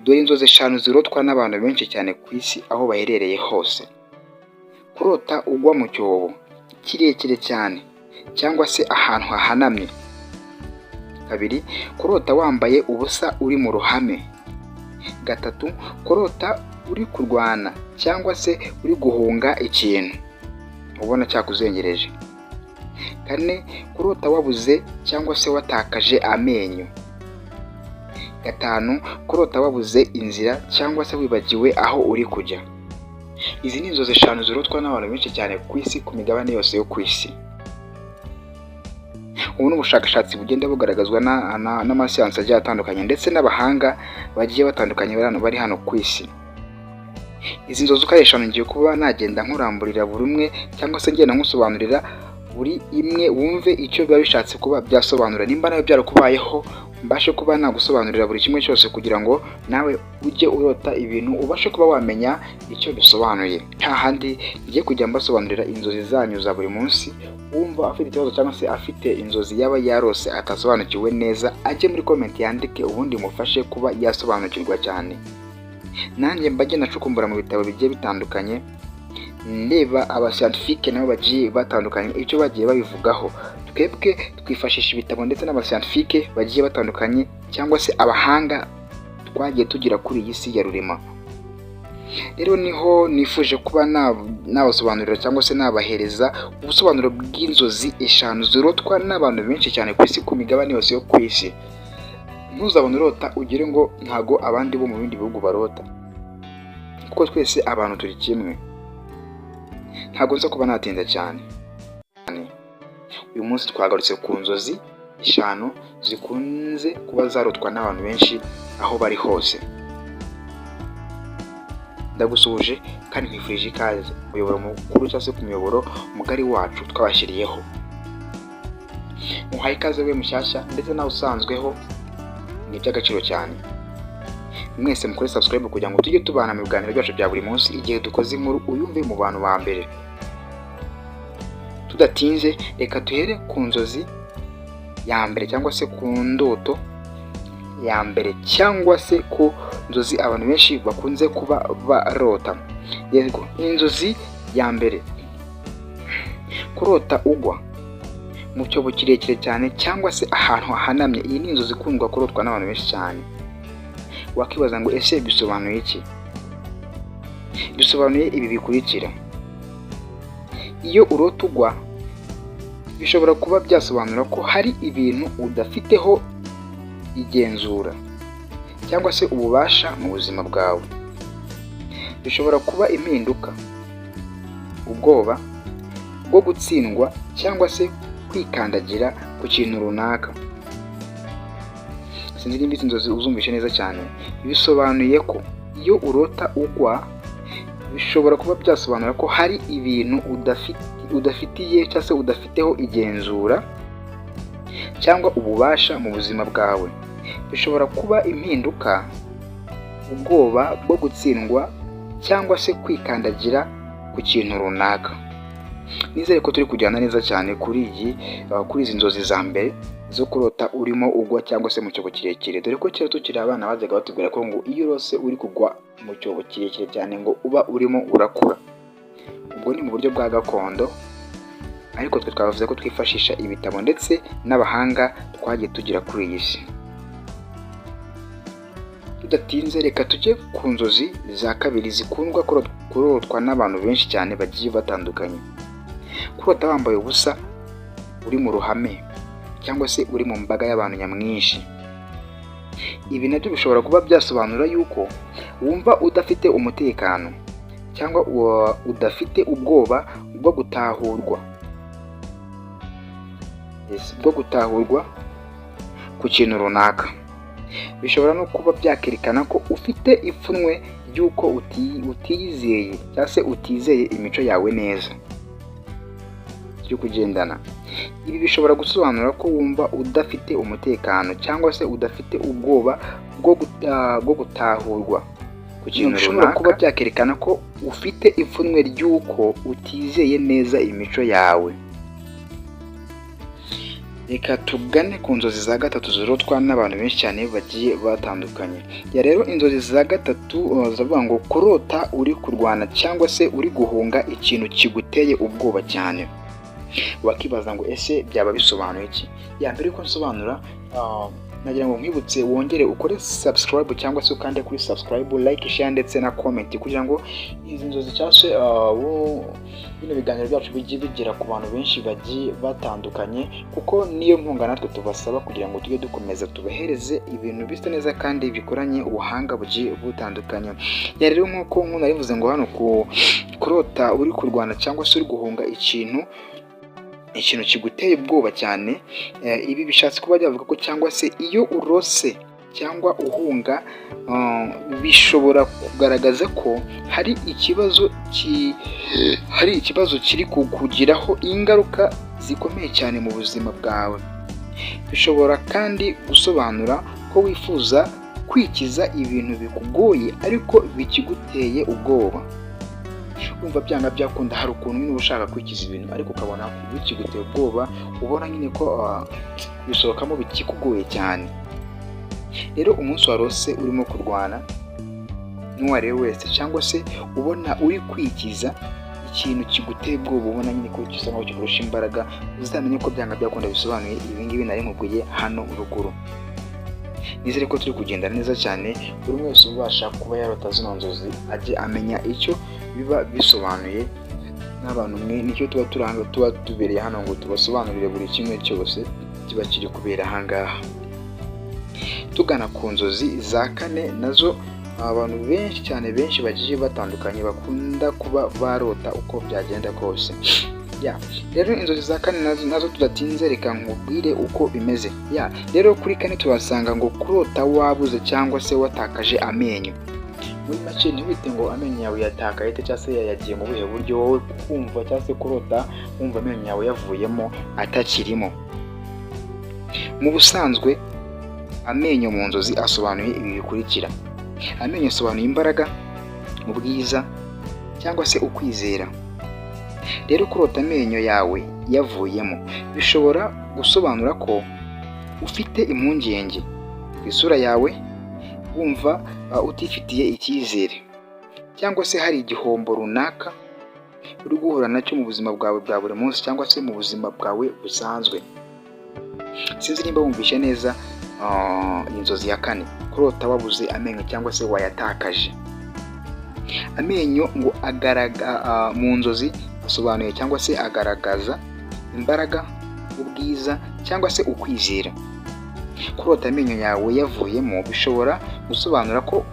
Dore inzozi eshanu zirotwa n'abantu benshi cyane ku isi aho baherereye hose. Kurota ugwa mu cyobo kirekire cyane cyangwa se ahantu hahanamye. Kabiri, kurota wambaye ubusa uri mu ruhame. Gatatu, kurota uri kurwana cyangwa se uri guhunga ikintu ubona cyakuzengereje. Kane, kurota wabuze cyangwa se watakaje amenyo. Gatanu, kurota wabuze inzira cyangwa se wibagiwe aho uri kujya. Izi ni inzozi eshanu zirotwa n'abantu benshi cyane ku isi, ku migabane yose yo ku isi. Ubu ni ubushakashatsi bugenda bugaragazwa n'amasiyansi agiye atandukanye ndetse n'abahanga bagiye batandukanye bari hano ku isi. Izi nzozi uko ari eshanu ngiye kuba nagenda nkuramburira buri umwe cyangwa se ngenda nkusobanurira buri imwe, wumve icyo biba bishatse kuba byasobanura. Nimba nawe byarakubayeho, mbashe kuba nagusobanurira buri kimwe cyose kugira ngo nawe ujye urota ibintu ubashe kuba wamenya icyo bisobanuye. Nta handi ngiye kujya mbasobanurira inzozi zanyu za buri munsi. Wumva afite ikibazo cyangwa se afite inzozi yaba yarose atasobanukiwe neza, ajye muri comment yandike, ubundi mufashe kuba yasobanukirwa cyane. Nanjye mbajye nacukumbura mu bitabo bigiye bitandukanye, ndeba abascientifique nabo bagiye batandukanye icyo bagiye babivugaho. Twebwe twifashisha ibitabo ndetse n'abascientifique bagiye batandukanye cyangwa se abahanga twagiye tugira kuri iyi si ya rurema. Rero niho nifuje kuba nabasobanurira cyangwa se nabahereza ubusobanuro bw'inzozi eshanu zirotwa n'abantu benshi cyane ku isi, ku migabane yose yo ku isi. Ntuzabone urota ugire ngo ntago abandi bo mu bindi bihugu barota, kuko twese abantu turi kimwe. Ntabwo nza kuba natinda cyane. Uyu munsi twagarutse ku nzozi eshanu zikunze kuba zarotwa n'abantu benshi aho bari hose. Ndagusuhuje kandi nkwifurije ikaze umuyoboro mukuru cyangwa se ku muyoboro mugari wacu twabashyiriyeho. Muhaye ikaze we mushyashya ndetse nawe usanzweho, ni iby'agaciro cyane. Mwese mukore subscribe kugira ngo tujye tubana mu biganiro byacu bya buri munsi. Igihe dukoze inkuru uyumve mu bantu ba mbere. Tudatinze, reka duhere ku nzozi ya mbere cyangwa se ku ndoto ya mbere cyangwa se ku nzozi abantu benshi bakunze kuba barota. Yego, inzozi ya mbere, kurota ugwa mu cyobo kirekire cyane cyangwa se ahantu hahanamye. Iyi ni inzozi ikundwa kurotwa n'abantu benshi cyane. Wakibaza ngo ese bisobanuye iki? Bisobanuye ibi bikurikira: iyo urota ugwa, bishobora kuba byasobanura ko hari ibintu udafiteho igenzura cyangwa se ububasha mu buzima bwawe. Bishobora kuba impinduka, ubwoba bwo gutsindwa cyangwa se kwikandagira ku kintu runaka. Sinzi nimba izi nzozi uzumvishe neza cyane. Bisobanuye ko iyo urota ugwa, bishobora kuba byasobanura ko hari ibintu udafitiye cyangwa se udafiteho igenzura cyangwa ububasha mu buzima bwawe. Bishobora kuba impinduka, ubwoba bwo gutsindwa cyangwa se kwikandagira ku kintu runaka. Nizere ko turi kujyana neza cyane kuri izi nzozi za mbere zo kurota urimo ugwa cyangwa se mu cyobo kirekire, dore ko kera tukiri abana bajyaga batubwira ko ngo iyo urose uri kugwa mu cyobo kirekire cyane ngo uba urimo urakura. Ubwo ni mu buryo bwa gakondo, ariko twe twavuze ko twifashisha ibitabo ndetse n'abahanga twagiye tugira kuri iyi si. Tudatinze, reka tujye ku nzozi za kabiri zikundwa kurotwa n'abantu benshi cyane bagiye batandukanye. Kurota wambaye ubusa uri mu ruhame cyangwa se uri mu mbaga y'abantu nyamwinshi. Ibi nabyo bishobora kuba byasobanura yuko wumva udafite umutekano cyangwa udafite ubwoba bwo gutahurwa, bwo gutahurwa ku kintu runaka. Bishobora no kuba byakerekana ko ufite ipfunwe ry'uko utiyizeye cyangwa se utizeye imico yawe neza byo kugendana. Ibi bishobora gusobanura ko wumva udafite umutekano cyangwa se udafite ubwoba bwo gutahurwa ku kintu Bishobora runaka. Kuba byakerekana ko ufite ipfunwe ry'uko utizeye neza imico yawe. Reka tugane ku nzozi za gatatu zirotwa n'abantu benshi cyane bagiye batandukanye. Ya, rero inzozi za gatatu ziravuga ngo kurota uri kurwana cyangwa se uri guhunga ikintu kiguteye ubwoba cyane. Wakibaza ngo ese byaba bisobanuye iki? Ya, mbere yuko nsobanura, nagira ngo nkwibutse wongere ukore subscribe cyangwa se ukande kuri subscribe, like, share ndetse na comment, kugira ngo izi nzozi cyangwa se bino biganiro byacu bijye bigera ku bantu benshi bagiye batandukanye, kuko niyo nkunga natwe tubasaba kugira ngo tujye dukomeza tubahereze ibintu bisa neza kandi bikoranye ubuhanga bugiye butandukanye. Ya, rero nk'uko narivuze ngo hano ku kurota uri kurwana cyangwa se uri guhunga ikintu kiguteye ubwoba cyane, ibi bishatse kuba byavuga ko cyangwa se iyo urose cyangwa uhunga, bishobora kugaragaza ko hari ikibazo kiri kukugiraho ingaruka zikomeye cyane mu buzima bwawe. Bishobora kandi gusobanura ko wifuza kwikiza ibintu bikugoye ariko bikiguteye ubwoba. Wumva byanga byakunda hari ukuntu nyine uba ushaka kwikiza ibintu ariko ukabona bikiguteye ubwoba, ubona nyine ko kubisohokamo bikikugoye cyane. Rero umunsi warose urimo kurwana n'uwo ari we wese cyangwa se ubona uri kwikiza ikintu kiguteye ubwoba, ubona nyine ko gisa nkaho kikurusha imbaraga, uzamenye ko byanga byakunda bisobanuye ibi ngibi nari nkubwiye hano ruguru. Nizere ko turi kugenda neza cyane. Buri umwe wese ubasha kuba yarota zino nzozi ajye amenya icyo biba bisobanuye. N'abantu mwe nicyo tuba turanga, tuba tubereye hano ngo tubasobanurire buri kimwe cyose kiba kiri kubera aha ngaha. Tugana ku nzozi za kane, nazo abantu benshi cyane, benshi bagiye batandukanye bakunda kuba barota uko byagenda kose. Ya, rero inzozi za kane nazo tudatinze, reka nkubwire uko bimeze. Ya, rero kuri kane tuhasanga ngo kurota wabuze cyangwa se watakaje amenyo. Muri make, ntiwite ngo amenyo yawe yatakaye cyangwa se yagiye mu buhe buryo, wowe kumva cyangwa se kurota wumva amenyo yawe yavuyemo, atakirimo. Mu busanzwe amenyo mu nzozi asobanuye ibi bikurikira: amenyo asobanuye imbaraga, ubwiza cyangwa se ukwizera. Rero kurota amenyo yawe yavuyemo bishobora gusobanura ko ufite impungenge ku isura yawe, wumva utifitiye icyizere, cyangwa se hari igihombo runaka uri guhura nacyo mu buzima bwawe bwa buri munsi cyangwa se mu buzima bwawe busanzwe. Sinzi nimba wumvishe neza inzozi ya kane, kurota wabuze amenyo cyangwa se wayatakaje. Amenyo ngo agaragara mu nzozi asobanuye cyangwa se agaragaza imbaraga, ubwiza cyangwa se ukwizera. Kurota amenyo yawe yavuyemo bishobora gusobanura ko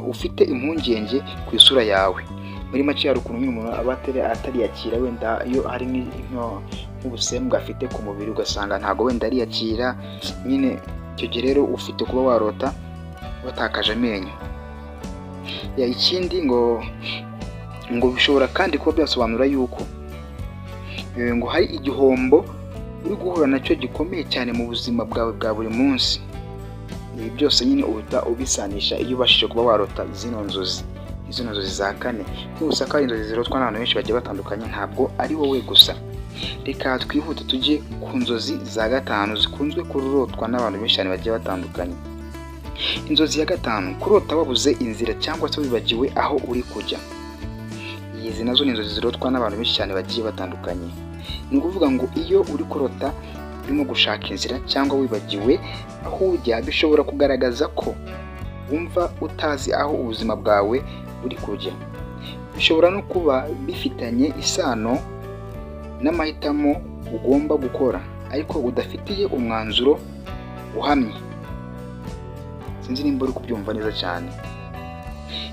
ufite impungenge ku isura yawe. Muri make, hari ukuntu nyine umuntu aba atariyakira, wenda iyo hari nk'ubusembwa afite ku mubiri, ugasanga ntabwo wenda ariyakira nyine. Icyo gihe rero ufite kuba warota watakaje amenyo. Ikindi ngo bishobora kandi kuba byasobanura yuko ngo hari igihombo uri guhura nacyo gikomeye cyane mu buzima bwawe bwa buri munsi. Ibi byose nyine uhita ubisanisha iyo ubashije kuba warota zino nzozi, zino nzozi za kane. Nibutsa ko ari inzozi zirotwa n'abantu benshi bagiye batandukanye, ntabwo ari wowe gusa. Reka twihute tujye ku nzozi za gatanu zikunzwe kurotwa n'abantu benshi cyane bagiye batandukanye. Inzozi ya gatanu, kurota wabuze inzira cyangwa se wibagiwe aho uri kujya. Izi nazo ni inzozi zirotwa n'abantu benshi cyane bagiye batandukanye. Ni ukuvuga ngo iyo uri kurota urimo gushaka inzira cyangwa wibagiwe aho ujya, bishobora kugaragaza ko wumva utazi aho ubuzima bwawe buri kujya. Bishobora no kuba bifitanye isano n'amahitamo ugomba gukora ariko udafitiye umwanzuro uhamye. Sinzi nimba uri kubyumva neza cyane.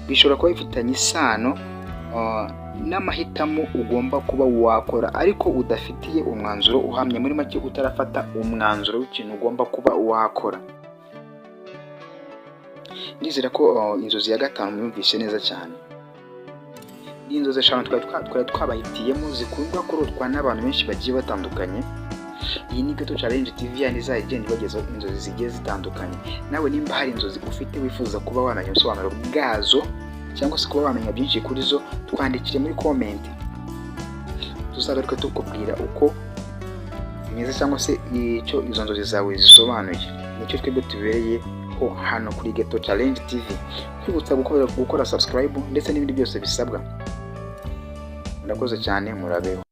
Bishobora kuba bifitanye isano n'amahitamo ugomba kuba wakora ariko udafitiye umwanzuro uhamye. Muri make, utarafata umwanzuro w'ikintu ugomba kuba wakora. Ndizera ko inzozi ya gatanu mwumvise neza cyane. Ni inzozi eshanu twari twabahitiyemo zikundwa kurotwa n'abantu benshi bagiye batandukanye. Iyi ni Gato Challenge TV yandi izajya igenda ibagezaho inzozi zigiye zitandukanye. Nawe nimba hari inzozi ufite wifuza kuba wamenya ubusobanuro bwazo cyangwa se kuba wamenya byinshi kuri zo, twandikire muri comment, tuzagaruke tukubwira uko bimeze. myiza cyangwa se icyo izo nzozi zawe zisobanuye. Nicyo twebwe tubereyeho hano kuri Ghetto Challenge TV. Kwibutsa gukora subscribe ndetse n'ibindi byose bisabwa. Murakoze cyane, murabeho.